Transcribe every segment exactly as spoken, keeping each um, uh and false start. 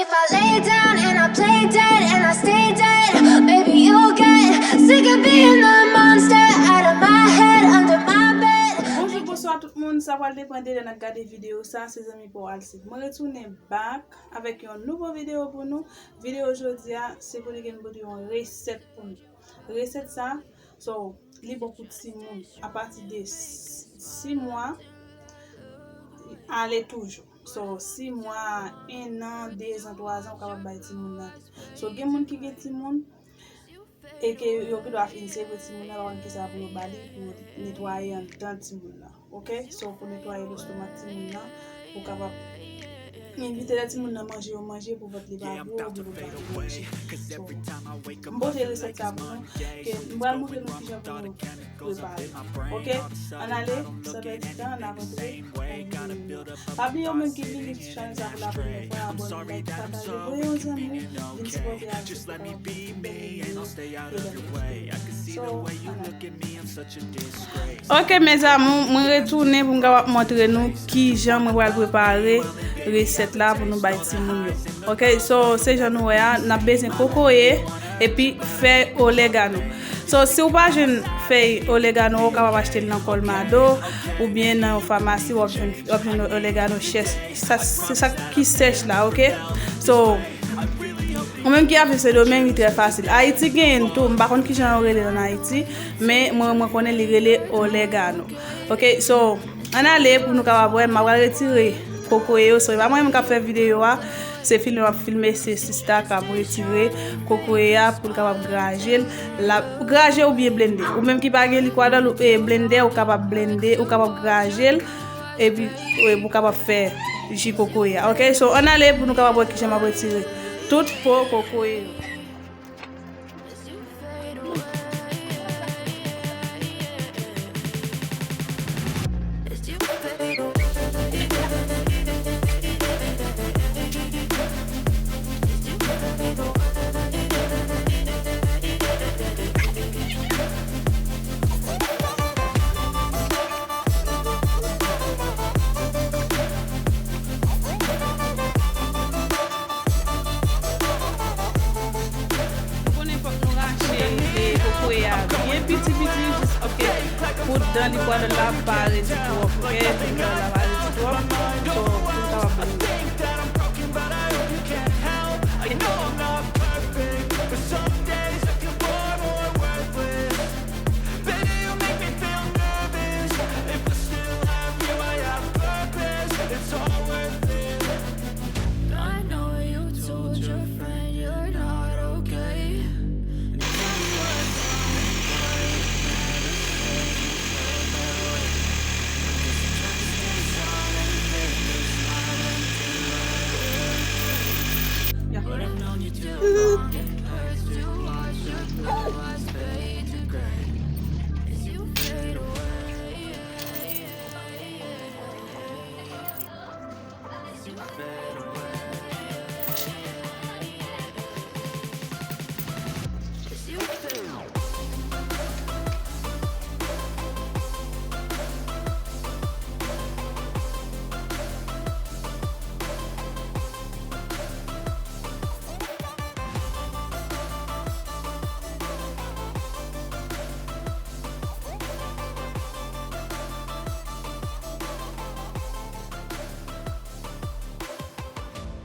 If I lay down and I play dead and I stay dead, maybe you'll get sick of being the monster out of my head, under my bed. Bonjou, bonswa tout moun, sa pral depann de lè n ap gade videyo sa, se zanmi pa w Alcide. Mwen retounen back avèk yon nouvo videyo pou nou. Videyo jodi a, se pou li gen pou li yon resèt pou nou. Resèt sa, so, li bon pou timoun apati de sis mwa ale toujou. So, sis mwa, en an, de zan, twa zan, ou kapab bay timoun nan. So, gen moun ki gen timoun, e ke yo gendwa fin sevre timoun nan, yo pa konn kisa pou yo ba li, pou yo netwaye anndan timoun nan. Oke? So, pou netwaye lestomak timoun nan, pou kapab evite lè timoun nan manje, yo manje pou vant li pa gwo, oubyen pou pa gen manje. So, m pote resèt sa pou nou, ke m pral montre nou kijan pou nou prepare. Oke? Ann ale, san pèdi tan, ann avanse. Pa bliye ou menm ki vini sou chanèl sa pou la premyè fwa, abòne, like, pataje, voye yon zanmi, vin sipòte atis pou kapab fè yon bèl videyo. So, ann ale. Oke, mes amours, mwen retounen pou m kapab montre nou kijan mwen pral prepare resèt la pou nou bay timoun yo. Oke, so, se jan nou wè a, n ap bezwen kokoye epi fèy oregano. So, si w pa jwenn fèy oregano, ou kapab achte l nan Colmado oubyen nan yon famasi, w ap jwenn, w ap jwenn oregano chèch. Sa, se sa ki sèch la, oke? So, ou menm ki ap viv Sendomeng, li trè fasil. Ayiti genyen l tou, m pa konn kijan yo rele l ann Ayiti, men mwen, mwen konnen li rele oregano. Oke, so, ann ale pou nou kapab wè, m ap pral retire kokoye yo. So, e pa mwen menm k ap fè videyo a, se filme m ap filme, se sista k ap retire kokoye a pou l kapab graje l. L ap graje oubyen blende. Ou menm ki pa gen likwadòl, ou, e, blendè, ou kapab blende, ou kapab graje l, epi, e, ou kapab fè ji kokoye a. Oke, so, ann ale pou nou kapab wè kijan m ap retire tout po kokoye yo. Ou konnen fòk nou rache, e, kokoye a byen piti piti, jis pou ke pou dan likwadòl la pa redi twòp, oke? Pou dan la pa redi twòp, so, pou l kapab byen. I know you told your friend you're not okay. And tell me what's wrong and why you never said you felt that way. I guess you're trying to stay strong and fake a smile until I look away. But I've known you too long, it hurts to watch your blue eyes fade to gray as you fade away.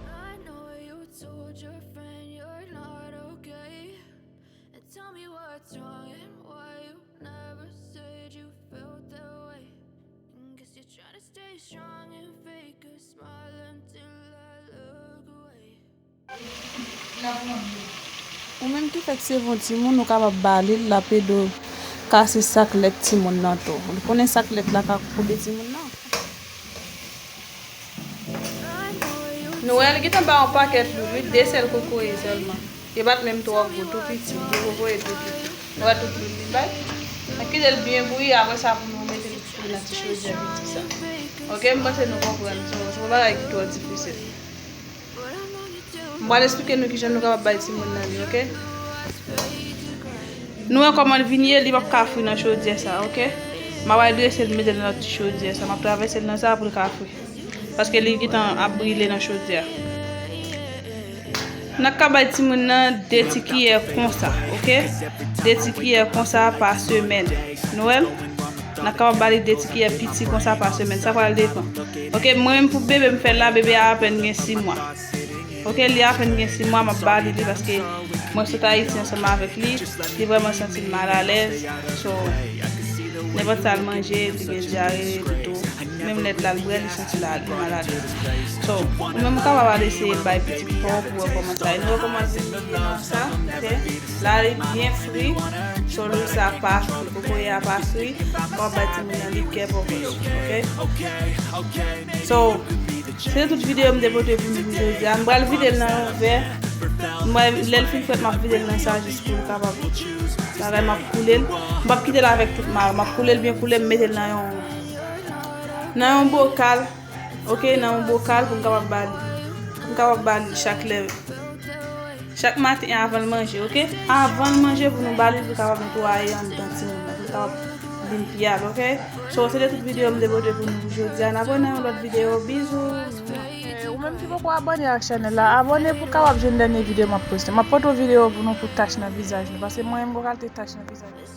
I know you told your friend you're not okay. And tell me what's wrong and why you never said you felt that way. And guess you're trying to stay strong and fake a smile until I look away. Ou menm ki fèk sevre yon timoun, ou kapab ba li l, l ap ede w kase sak lèt timoun nan tou. Ou konnen sak lèt la ka koube timoun nan. Nou wè, li gentan ba yon pakèt lwil, wi, de sèl kokoye sèlman. Li pa t menm twò gwo, tou piti, de kokoye tou piti. Nou wè tout lwil li bay. N ap kite l byen bouyi, apre sa pou nou mete l bouyi nan ti chodyè piti sa. Oke, m panse nou konprann, se, se yon bagay ki twò difisil. M pral esplike nou kijan nou kapab bay timoun nan li, oke? Nou wè kòman l vin ye, li p ap ka fri nan chodyè sa, oke? M ap al drese l, mete l nan lòt ti chodyè sa, m ap travèse l nan sa pou l ka fri. Paske li gentan ap brile nan chodyè a. N ap ka bay timoun nan de ti kiyè konsa, oke? De ti kiyè konsa pa semèn. Nou wè l? N ap kapab ba li de ti kiyè piti konsa pa semèn. Sa pral depann. Oke, mwen menm pou bebe m fè l la, bebe a apèn gen sis mwa. Oke, li apèn gen sis mwa, m ap ba li li paske mwen sot Ayiti ansanm avèk li. Li vrèman santi l malalèz. So, nenpòt sa l manje, li gen dyare, toutou. Menm lèt la l bwè, li santi l malalèz. So, ou menm ou kapab al eseye l bay pitit pa w pou wè kòman sa ye. Nou wè kòman li ye konsa, oke? La li byen fri. So, lwil sa pa fri, kokoye a pa fri. Ou ap bay timoun nan li kè bòbòs, oke? So, se tout videyo m te pote pou nou jodi a. M pral vide l nan yon vè. M pral, lè l fin fèt, m ap vide l nan sa jis pou l kapab bagay, m ap koule l. M p ap kite l avèk tout mare. M ap koule l byen koule, m mete l nan yon, nan yon bokal. Oke, nan yon bokal pou m kapab ba li. Pou m kapab ba li chak lè. Chak maten avan l manje, oke? Avan l manje pou nou ba li, pou l kapab netwaye anndan timoun nan, pou l kapab vin pi al, oke? So, se te tout videyo m te pote pou nou pou jodi a. N ap wè nan yon lòt videyo. Bizou. Eh, ou menm ki poko abòne ak chanèl la, abòne pou w kapab jwenn dènye videyo m ap poste. M ap pote yon videyo pou nou pou tach nan vizaj nou, paske mwen menm gon kalite tach nan vizaj mwen.